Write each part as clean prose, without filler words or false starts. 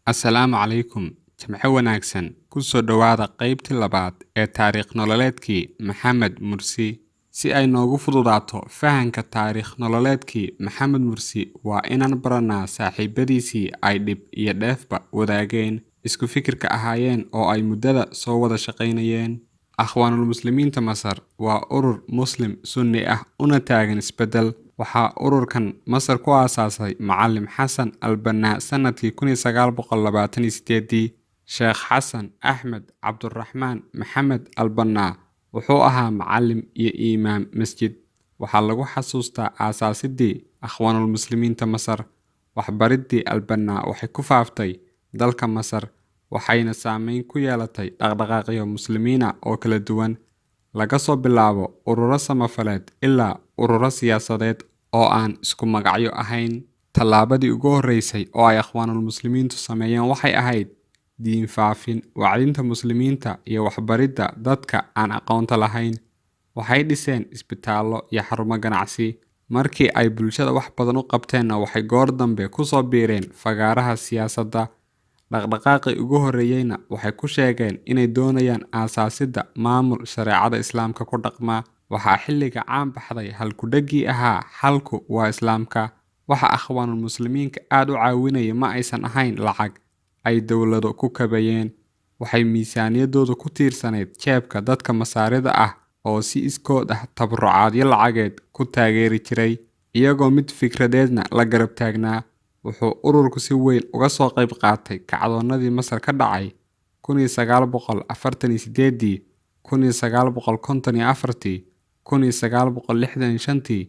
Assalaamu calaykum, Jimce wanaagsan. Ku soo dhowaada qaybtii labaad ee taariikh nololeedkii Maxamed Mursi. Si ay noogu fududaato fahanka taariikh nololeedkii Maxamed Mursi, waa inaan baranaa saaxiibadiisii ay dhib iyo dheefba wadaageen, isku fikirka ahaayeen oo ay muddada soo wada shaqaynayeen. Akhwaanul Muslimiinta Masar waa urur Muslim Sunni ah una taagan isbeddel. Waxaa ururkan Masar ku aasaasay Macallim Xasan al-Banna sanadkii 1928. Sheekh Xasan Axmed Cabduraxmaan Maxamed al-Banna wuxuu ahaa macallim iyo imaam masjid. Waxaa lagu xasuustaa aasaasidii Akhwaanul Muslimiinta Masar. Waxbaridii al-Banna waxay ku faaftay dalka Masar, waxayna saameyn ku yeelatay dhaqdhaqaaqyo Muslimiina oo kala duwan, laga soo bilaabo ururo samafaleed ilaa ururo siyaasadeed oo aan isku magacyo ahayn. Tallaabadii ugu horreysay oo ay Akhwaanul Muslimiintu sameeyeen waxay ahayd diin faafin, wacdinta Muslimiinta iyo waxbaridda dadka aan aqoonta lahayn. Waxay dhiseen isbitaallo iyo xarumo ganacsi. Markii ay bulshada wax badan u qabteenna, waxay goor dambe ku soo biireen fagaaraha siyaasadda. Dhaqdhaqaaqii ugu horreeyayna waxay ku sheegeen inay doonayaan aasaasidda maamul shareecada Islaamka ku dhaqma. Waxaa xilliga caan baxday halku-dhaggii ahaa "Xalku waa Islaamka". Waxa Akhwaanul Muslimiinka aad u caawinayay ma aysan ahayn lacag ay dowlado ku kabayeen. Waxay miisaaniyaddoodu ku tiirsanayd jeebka dadka Masaarida ah oo si iskood ah tabarucaadyo lacageed ku taageeri jiray, iyagoo mid fikradeedna la garab taagnaa. Wuxuu ururku si weyn uga soo qayb qaatay kacdoonnadii Masar ka dhacay 1948, 1954, 1965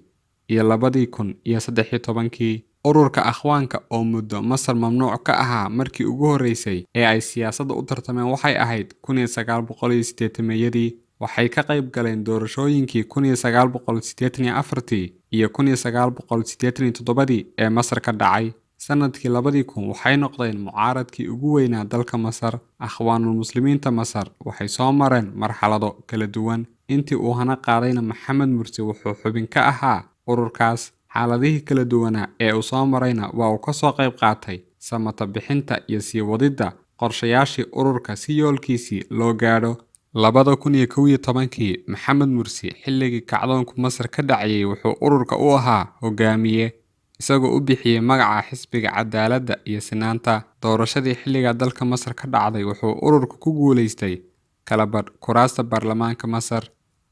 iyo 2013. Ururka Akhwaanka oo muddo Masar mamnuuc ka ahaa, markii ugu horreysay ee ay siyaasadda u tartameen waxay ahayd 1980-yadii. Waxay ka qayb galeen doorashooyinkii 1984 iyo 1987 ee Masar ka dhacay. Sanadkii 2000 waxay noqdeen mucaaradkii ugu weynaa dalka Masar. Akhwaanul Muslimiinta Masar waxay soo mareen marxalado kala duwan. Intii uu hana qaadayna, Maxamed Mursi wuxuu xubin ka ahaa ururkaas. Xaaladihii kala duwanaa ee uu soo marayna waa uu ka soo qayb qaatay samata bixinta iyo sii wadidda qorshayaashii ururka si yoolkiisii loo gaadho. 2011, Maxamed Mursi xilligii kacdoonku Masar ka dhacayay wuxuu ururka u ahaa hogaamiye, isagoo u bixiyay magaca Xisbiga Cadaaladda iyo Sinaanta. Doorashadii xilligaa dalka Masar ka dhacday wuxuu ururku ku guuleystay kala badh kuraasta baarlamaanka Masar.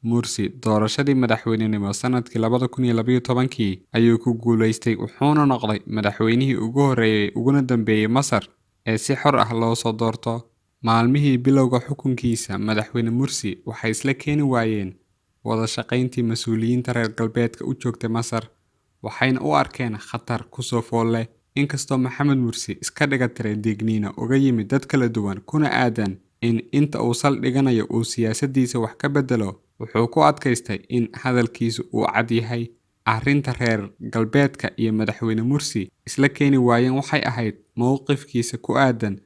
Mursi doorashadii madaxweynenimo sanadkii 2012 ayuu ku guuleystay, wuxuuna noqday madaxweynihii ugu horreeyay uguna dambeeyay Masar ee si xor ah loo soo doorto. Maalmihii bilowga xukunkiisa, Madaxweyne Mursi waxay isla keeni waayeen wada shaqayntii mas'uuliyiinta reer galbeedka u joogtay Masar, waxayna u arkeen khatar ku soo fool leh. Inkastoo Maxamed Mursi iska dhiga tiray digniino uga yimid dad kala duwan kuna aadan in inta uu sal dhiganayo uu siyaasaddiisa wax ka beddelo, wuxuu ku adkaystay in hadalkiisu uu cad yahay. Arrinta reer galbeedka iyo Madaxweyne Mursi isla keeni waayeen waxay ahayd mowqifkiisa ku aadan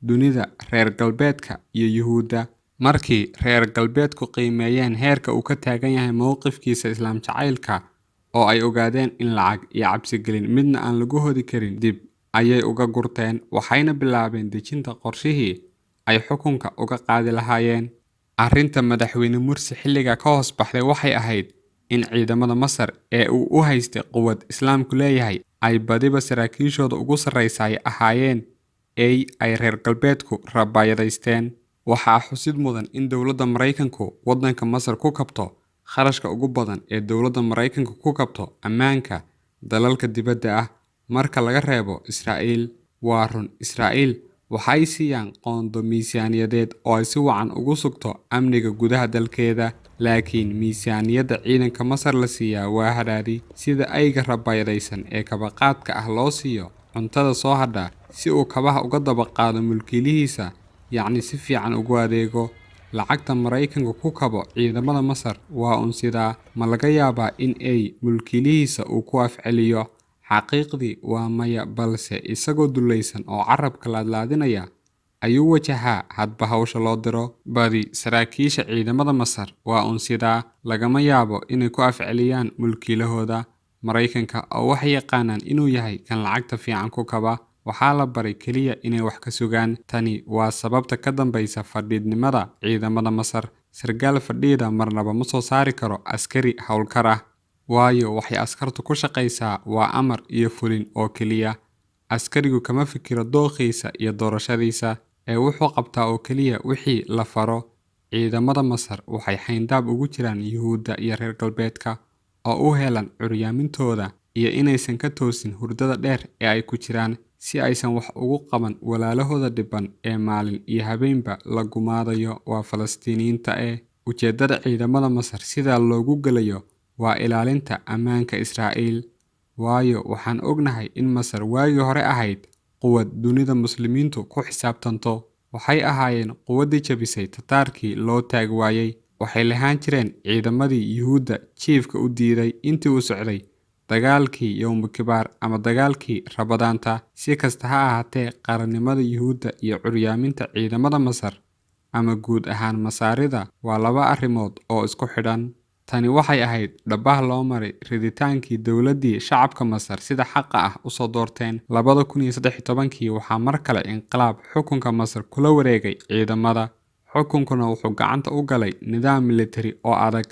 dunida reer galbeedka iyo Yuhuudda. Markii reer galbeedku qiimeeyeen heerka uu ka taagan yahay mowqifkiisa Islaam jacaylka oo ay ogaadeen in lacag iyo cabsigelin midna aan lagu hodi karin, dib ayay uga gurteen, waxayna bilaabeen dejinta qorshihii ay xukunka uga qaadi lahaayeen. Arrinta Madaxweyne Mursi xilligaa ka hoos baxday waxay ahayd in ciidamada Masar ee uu u haystay quwad Islaamku leeyahay ay badiba saraakiishooda ugu sarreysay ahaayeen ey ay reer galbeedku rabaayadaysteen. Waxaa xusid mudan in dowladda Maraykanku waddanka Masar ku kabto kharashka ugu badan ee dowladda Maraykanku ku kabto ammaanka dalalka dibadda ah marka laga reebo Israa'iil. Waa run, Israa'iil waxay siiyaan qoondo miisaaniyadeed oo ay si wacan ugu sugto amniga gudaha dalkeeda, laakiin miisaaniyadda ciidanka Masar la siiyaa waa hadhaadhi, sida ayga rabaayadaysan ee kabaqaadka ah loo siiyo cuntada soo hadha si uu kabaha uga daba qaado mulkiilihiisa, yacni si fiican ugu adeego. Lacagta Maraykanku ku kabo ciidamada Masar waa uun sidaa. Ma laga yaabaa in ay mulkiilihiisa uu ku afceliyo? Xaqiiqdii waa maya, balse isagoo dullaysan oo carrabka laadlaadinaya ayuu wajahaa hadba hawsha loo diro. Badi saraakiisha ciidamada Masar waa uun sidaa, lagama yaabo inay ku afceliyaan mulkiilahooda. Maraykanka oo waxay yaqaanaan inuu yahay kan lacagta fiican ku kaba. Waxaa la baray keliya inay wax ka sugaan. Tani waa sababta ka dambaysa fadhiidnimada ciidamada Masar. Sarkaal fadhiida marnaba ma soo saari karo askari howlkar ah, waayo waxay askartu ku shaqaysaa waa amar iyo fulin oo keliya. Askarigu kama fikiro dookhiisa iyo doorashadiisa, ee wuxuu qabtaa oo keliya wixii la faro. Ciidamada Masar waxay xayndaab ugu jiraan Yuhuudda iyo reer galbeedka oo u helan curyaamintooda iyo inaysan ka toosin hurdada dheer ee ay ku jiraan, si aysan wax ugu qaban walaalahooda dhiban ee maalin iyo habeenba la gumaadayo waa Falastiiniyiinta. Ee ujeedada ciidamada Masar sidaa loogu gelayo waa ilaalinta ammaanka Israa'iil, waayo waxaan ognahay in Masar waagii hore ahayd quwad dunida muslimiintu ku xisaabtanto. Waxay ahaayeen quwaddii jabisay Tataarkii loo taag waayay. Waxay lahaan jireen ciidamadii Yuhuudda jiifka u diiday intii uu socday dagaalkii Yowm Kibaar ama dagaalkii Rabadaanta. Si kasta ha ahaatee, qarannimada Yuhuudda iyo curyaaminta ciidamada Masar ama guud ahaan Masaarida waa laba arrimood oo isku xidhan. Tani waxay ahayd dhabaha loo maray riditaankii dowladdii shacabka Masar sida xaqa ah usoo doorteen. 2013kii waxaa mar kale inqilaab xukunka Masar kula wareegay ciidamada. Xukunkuna wuxuu gacanta u galay nidaam militari oo adag.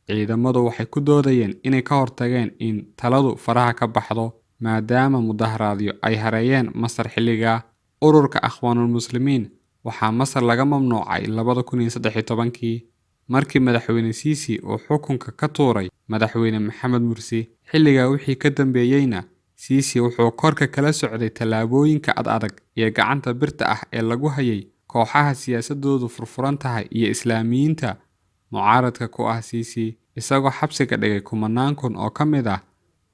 Ciidamadu waxay ku doodayeen inay ka hortageen in taladu faraha ka baxdo, maadaama mudaharaadyo ay hareeyeen Masar xilligaa. Ururka Akhwaanul Muslimiin waxaa Masar laga mamnuucay 2013kii markii madaxweyne Siisi uu xukunka ka tuuray madaxweyne Maxamed Mursi. Xilligaa wixii ka dambeeyeyna Siisi wuxuu korka kala socday tallaabooyinka ad adag iyo gacanta birta ah ee lagu hayay kooxaha siyaasadoodu furfuran tahay iyo Islaamiyiinta mucaaradka ku ah Siisi, isagoo xabsiga dhigay kumanaan kun oo ka mid ah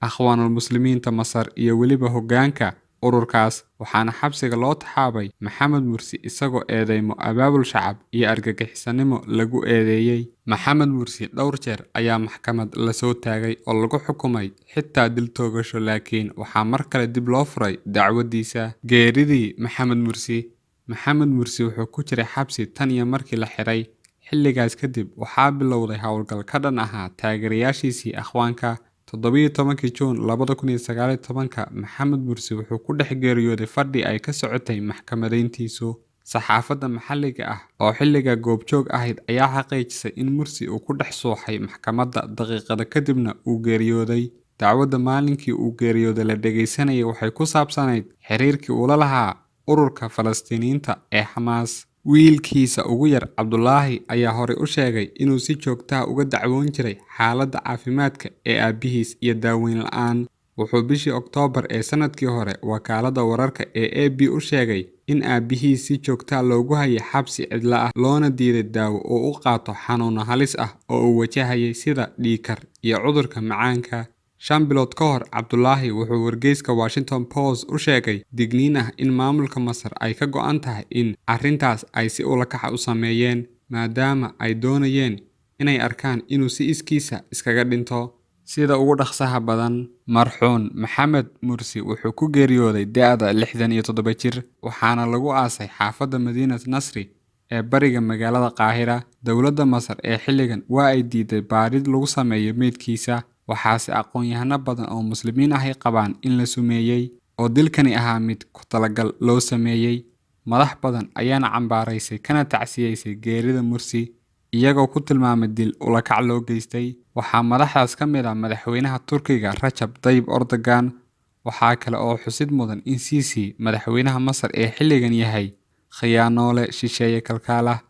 Akhwaanul Muslimiinta Masar iyo weliba hoggaanka ururkaas. Waxaana xabsiga loo taxaabay Maxamed Mursi isagoo eedeymo abaabul shacab iyo argagixisanimo lagu eedeeyey. Maxamed Mursi dhowr jeer ayaa maxkamad lasoo taagay oo lagu xukumay xitaa dil toogasho, laakiin waxaa mar kale dib loo furay dacwadiisa. Geeridii Maxamed Mursi. Maxamed Mursi wuxuu ku jiray xabsi tan iyo markii la xiray. Xilligaas kadib waxaa bilowday howlgal ka dhan ahaa taageerayaashiisii Akhwaanka. 17kii Juun 2019 Maxamed Mursi wuxuu ku dhex geeriyooday fadhi ay ka socotay maxkamadeyntiisu. Saxaafadda maxalliga ah oo xilligaa goobjoog ahayd ayaa xaqiijisay in Mursi uu ku dhex suuxay maxkamadda daqiiqado kadibna uu geeriyooday. Dacwadda maalinkii uu geeriyooday la dhageysanayay waxay ku saabsanayd xiriirkii uu la lahaa ururka Falastiiniyiinta ee Xamaas. Wiilkiisa ugu yar Cabdulaahi ayaa horey u sheegay inuu si joogto ah uga dacwoon jiray xaaladda caafimaadka ee aabihiis iyo daaweyn la'aan. Wuxuu bishii Oktoobar ee sanadkii hore wakaaladda wararka ee AP u sheegay in aabihiis si joogto ah loogu hayay xabsi cidla ah, loona diiday daawo uu u qaato xanuuno halis ah oo uu wajahayay sida dhiig-kar iyo cudurka macaanka. 5 bilood ka hor, Cabdulaahi wuxuu wargeyska Washington Post u sheegay digniin ah in maamulka Masar ay ka go'an tahay in arrintaas ay si ula kac u sameeyeen, maadaama ay doonayeen inay arkaan inuu si iskiisa iskaga dhinto sida ugu dhaqsaha badan. Marxuun Maxamed Mursi wuxuu ku geeriyooday da'da 67 jir, waxaana lagu aasay xaafadda Madiinat Nasri ee bariga magaalada Qaahira. Dowladda Masar ee xilligan waa ay diiday baadhid lagu sameeyo meydkiisa, waxaase aqoon-yahano badan oo muslimiin ahi qabaan in la sumeeyey oo dilkani ahaa mid ku talagal loo sameeyey. Madax badan ayaana cambaaraysay kana tacsiyeysay geerida Mursi, iyagoo ku tilmaamay dil ula kac loo geystay. Waxaa madaxdaas ka mid ah madaxweynaha Turkiga Rajab Tayyip Erdogan. Waxaa kale oo xusid mudan in Siisi, madaxweynaha Masar ee xilligan, yahay khiyaanoole shisheeye kalkaal ah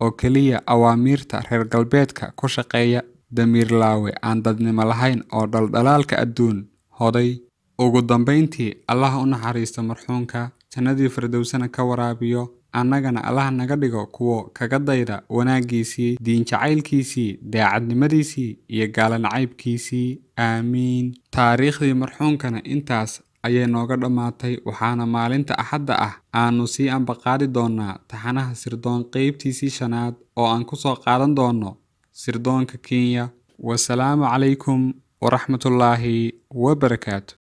oo keliya awaamiirta reer galbeedka ku shaqeeya, damiir laawe aan dadnimo lahayn oo dhaldhalaalka adduun hoday. Ugu dambeyntii, Allah u naxariisto marxuumka, jannadii firdowsana ka waraabiyo, annagana Allah naga dhigo kuwo kaga dayda wanaaggiisii, diin jacaylkiisii, daacadnimadiisii iyo gaalo nacaybkiisii. Aamiin. Taariikhdii marxuumkana intaas ayay nooga dhammaatay, waxaana maalinta Axadda ah aanu sii ambaqaadi doonaa taxanaha sirdoon qeybtiisii shanaad oo aan ku soo qaadan doono sirdoonka Kenya. Wasalaamu calaykum waraxmatullaahi wabarakaatu.